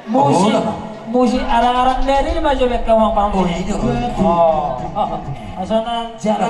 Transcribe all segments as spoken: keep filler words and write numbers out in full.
Musik, musik arang-arang dari ma jo bek kamu pang. Oh, iya. Oh, oh, oh. Asal nang jalan.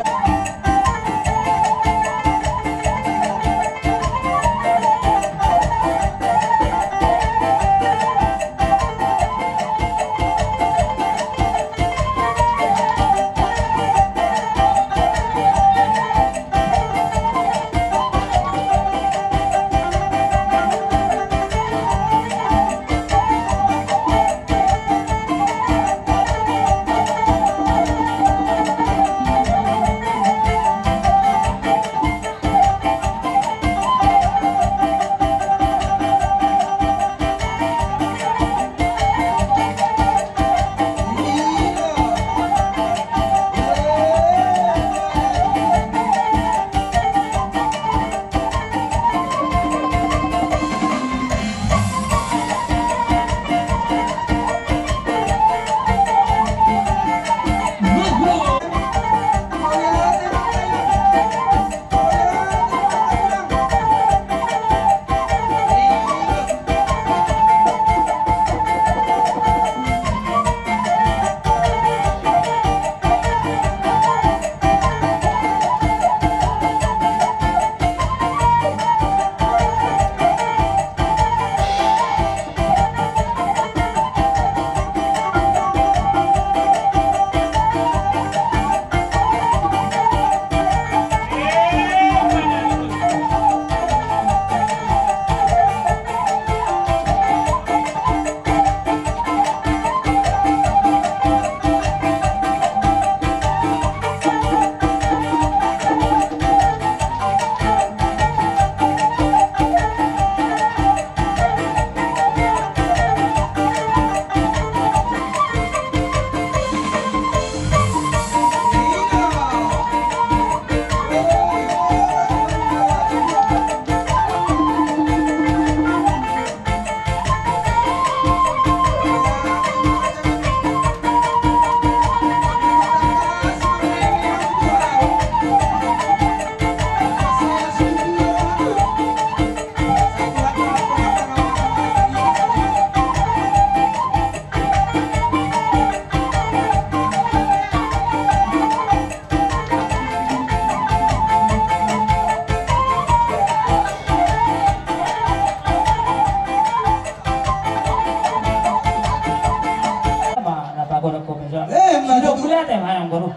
Mauliate ma, amang boru.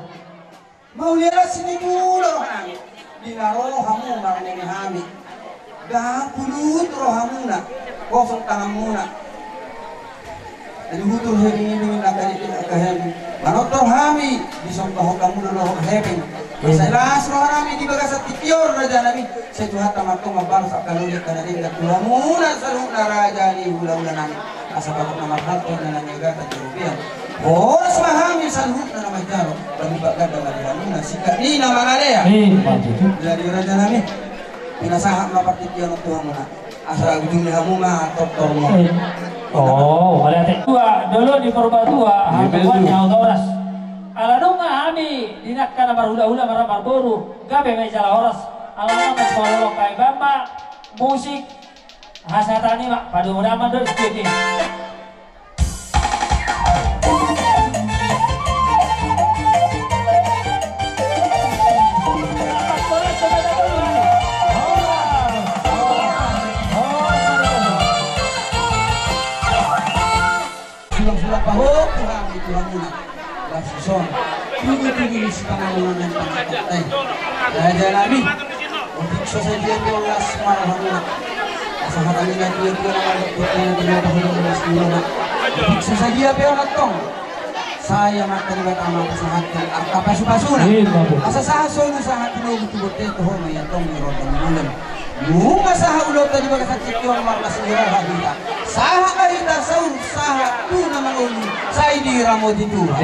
Mauliate ma sian i molo rohanami. Di na ro hamu marnini hami. Ndang pulut rohamuna, kosong tanganmuna. Jadi hutur hami ini na kali di angka hami. Manortor hami, disongkahon hamu do dohot hepeng. Asa las rohanami di bagasan tingki on rajanami. Sai Tuhanta ma antong mambalos angka lolik na denggan tu hamuna saluhutna raja ni hulahulanami. Asa bagot na marhalto na niagatan di robean. Horas ma hami saluhutna na manjalo. Panumpang ganda ma di hamuna singkat ni na mangalea. Jadi rajanami. Pinasahat ma partingkian on tu hamuna. Asa ujungna hamu ma tortormu. Oh, mauliate. Tua, dolo di Purbatua, hami buat nyawa horas. Ala nunga hami di angka na marhulahula marboru, gabe ma i jala horas. Ala nunga ma i jala horas, musik, hasahatan i ma, padomu damang do, setuju. Sulang-sulang pahompu hami tu hamuna. Laos dison, tugu-tugu ni sipanganon na nipanganon. Rajanami. Otik so sadia pe on las ma rohamuna. Asa hata ni na tua-tua na mandok tu hami na tua-tua na las ni roha. Otik so sadia pe on antong. Sai Amanta Debata ma pasahathon angka pasu-pasuna. Asa sahat solu sahat tu lobi tu bontean tu ho ma i antong di ronda ni bulan. Nunga sahat ulaonta di bagasan tingki on marlas ni roha hita. Sahat ma hita saur sahat tu na mangolu sai diramoti Tuhan.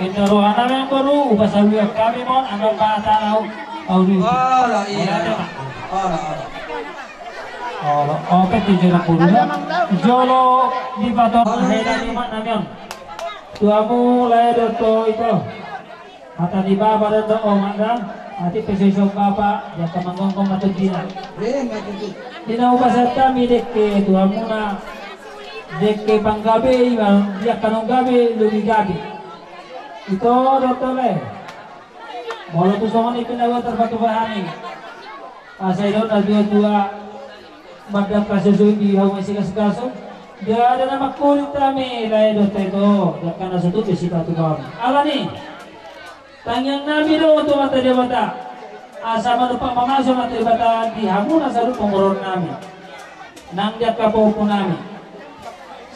Inna rohanami amang boru, hupasahat hami ma on, anggo patang au, au di. Olo, iya. Olo, olo. Olo, oke, di jolo boru na. Jolo di pator, hela di mana nami on. Tu hamu lae do tu ito. Hata ni bapa do tu omak da. Atik pe so dison bapa, dia ka manggonggong ma tondina. Di na hupasahat hami dengke tu hamuna. Dengke panggabe iba, dia kanon gabe, lobi gabe. Ito do tole. Molo tu songon i pe na tarpatupa hami. Asa i do na tua-tua mandok pasu-pasu di hamu silas-gasu. Dia ada nama kulit kami, lae do teto, dia kana satu besi batu bawang. Alani. Tangiang nami do tu Amanta Debata, asa manumpak mamasu Amanta Debata di hamu na saluhut pamoruon nami. Nang di angka pahompu nami.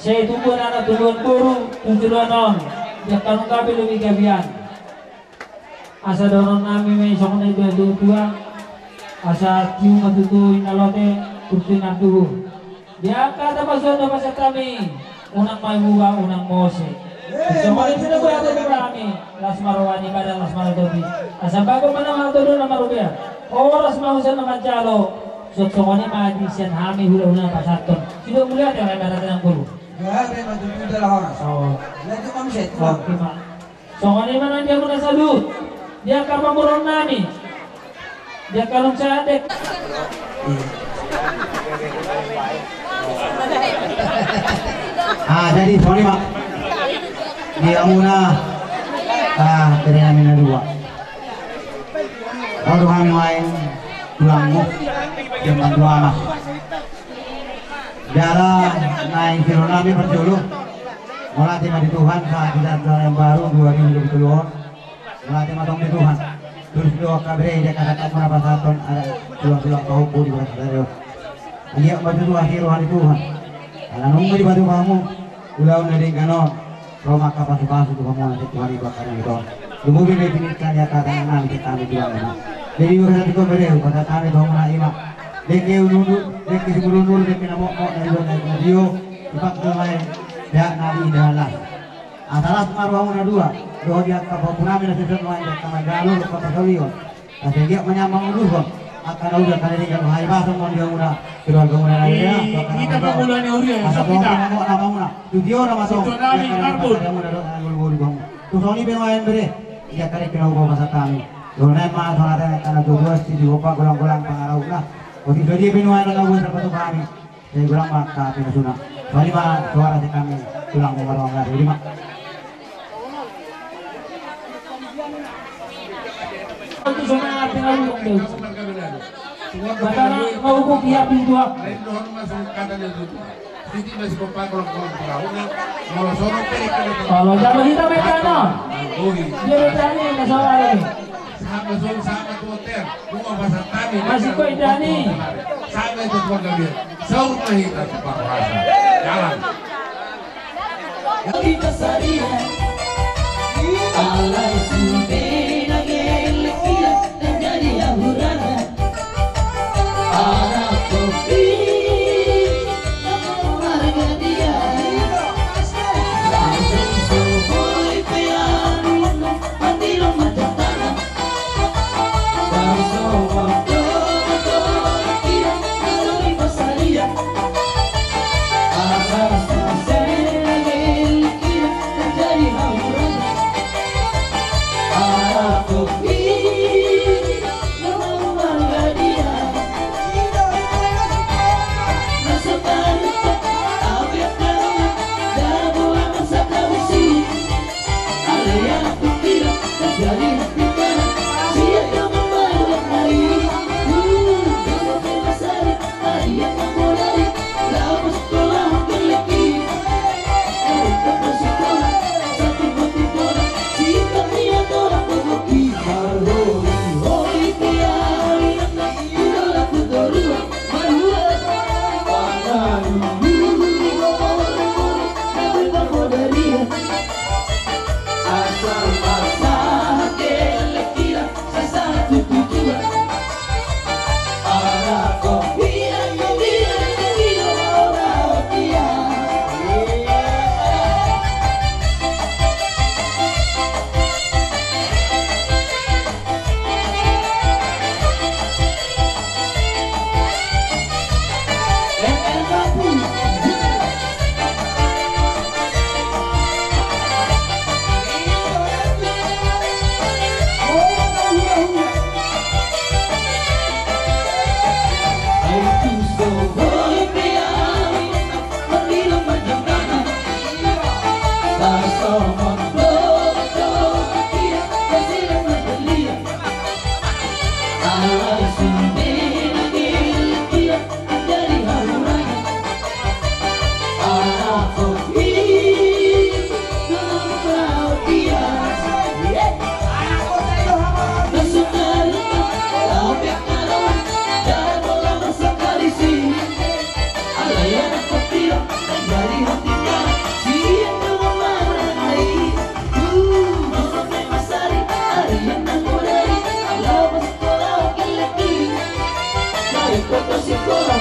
Sai tubuan anak tubuan boru, tu joloan on, di angka nunga gabe lobi gabean. Asa dohonon nami ma i songon na nidok ni tua-tua, asa tiur ma tutu inna lote, tutu inna tubu. Di angka tapasuan do pasahat hami, unang ma ibuba, unang mose. Songon i pe na buat hami, las ma roha ni badan, las ma roha ni tondi. Asa bagot ma na martondong na marhobas. Horas ma husea na manjalo. Songon i ma di sian hami hula-hula na pasahathon. Sidok mulia di angka ibarat nang guru. Gabe ma tutu jala horas. Oh. Lanjut ma muse. Oke ma. Songon i ma nang di hamu na saluhut. Di angka pamoruon nami. Di angka nunga sahat dek. Ah, jadi songon i ma. Di hamu na, ah, bere nami na dua. Ro do hami nuaeng tulangmu. Jemban dua ma. Jala naeng siro nami parjolo. Mauliate ma di Tuhan, sahat di taon na baru dua ribu dua puluh tolu on. Mauliate ma tong di Tuhan. Torus do angka bere, di angka sangkapmuna pasahathon, ada tulang-tulang pahompu di bagasan sadari on. Anggiat ma tutu asi roha ni Tuhan. Ala nunga dipatupa hamu ulaon na denggan on. Ro ma angka pasu-pasu tu hamu na sai Tuhan i bangka na i tong. Lumobi ma i piningkan i angka tangan nami, sian hami tulang nami. Jadi di bagasan i tong bere, hupasahat hami tu hamuna i ma. Dengke ununu, dengke sibulunulu, dengke na mokmok, na dua, na dua, na dua. Ipak tu lae, dak na di dalan. Asa las ma rohamuna dua, dohot di angka pahompu nami na sude nuaeng di angka manjalo, dohot angka pasaulion. Asa anggiat ma nian mangudushon angka na uda, angka na denggan, hahipason ma on di hamuna, keluargamuna na denggan. Di hita pangula ni huria, asa tong hita. Tong ma hamuna, tu tio na ma tong, sintua nami, di angka na Marbun. Pangula dohot na ngolu-ngolu hamuna. Tu songon i pe nuaeng bere, di angka dengke na hupasahat hami. Dohot nai ma songon hata ni angka na tuatua, sititi golang-golang pangarahutna. Otik songon i pe nuaeng na boi tarpatupa hami. Sai godang ma angka pinasuna. Songon i ma suara sian hami tulang Muara Angga, songon i ma. Kalau jalo hita ma i tano. Dia bertani na sawari. Sama song sama tu hotel. Gua pasal tani. Masih kau idani. Sama itu keluarga dia. Saur ma hita tu parhorasan. Jalan. Hita sadia. Alai sude na gelleng ia, na jadi ahuranna. Anak kopi, na marga dia. Langsung so boi pe anu, mandi lo macam tanah.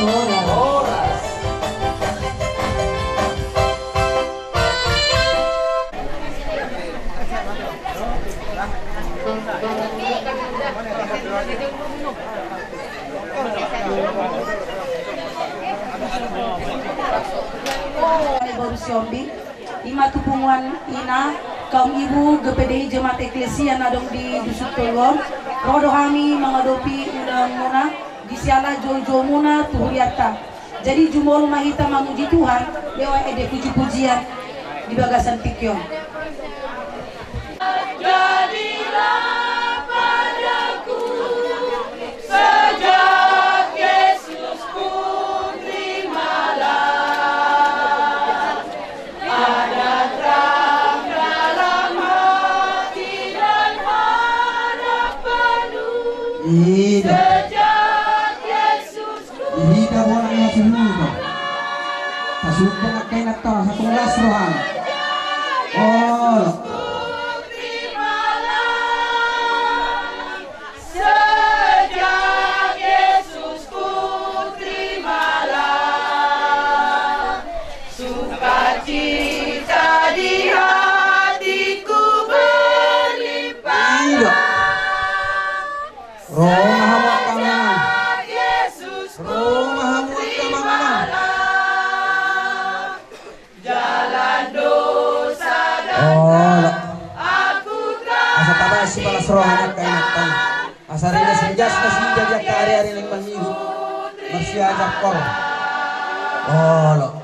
Horas. Boru Sihombing, ima tu punguan ina, kaum ibu, G P D I, jemaat eklesia na adong di Dusun Tolu on, ro do hami mangadopi ulaonmuna, di siala joujoumuna tu hurianta. Jadi jumolo ma hita mamuji Tuhan lewat ende puji-pujian di bagasan tingki on. Jadilah padaku sejak Yesus ku terimalah. Ada terang dalam hati dan harapanku. Ida. Sejak Yesus ku. Ida bona na suluba. Tasumbang angka inanta, satu las rohana. Oh. Sejak Yesus ku terimalah, sukacita di hatiku berlimpah. Iya. Roha hamu angka amang. Sejak Yesus ku terimalah. Jalan dosa dan aku telah. Asa tabaen sipalas roha ni angka inanta. Asa rida sijasinda di angka ari-ari na mangihut. Marsiajar kor. Olo.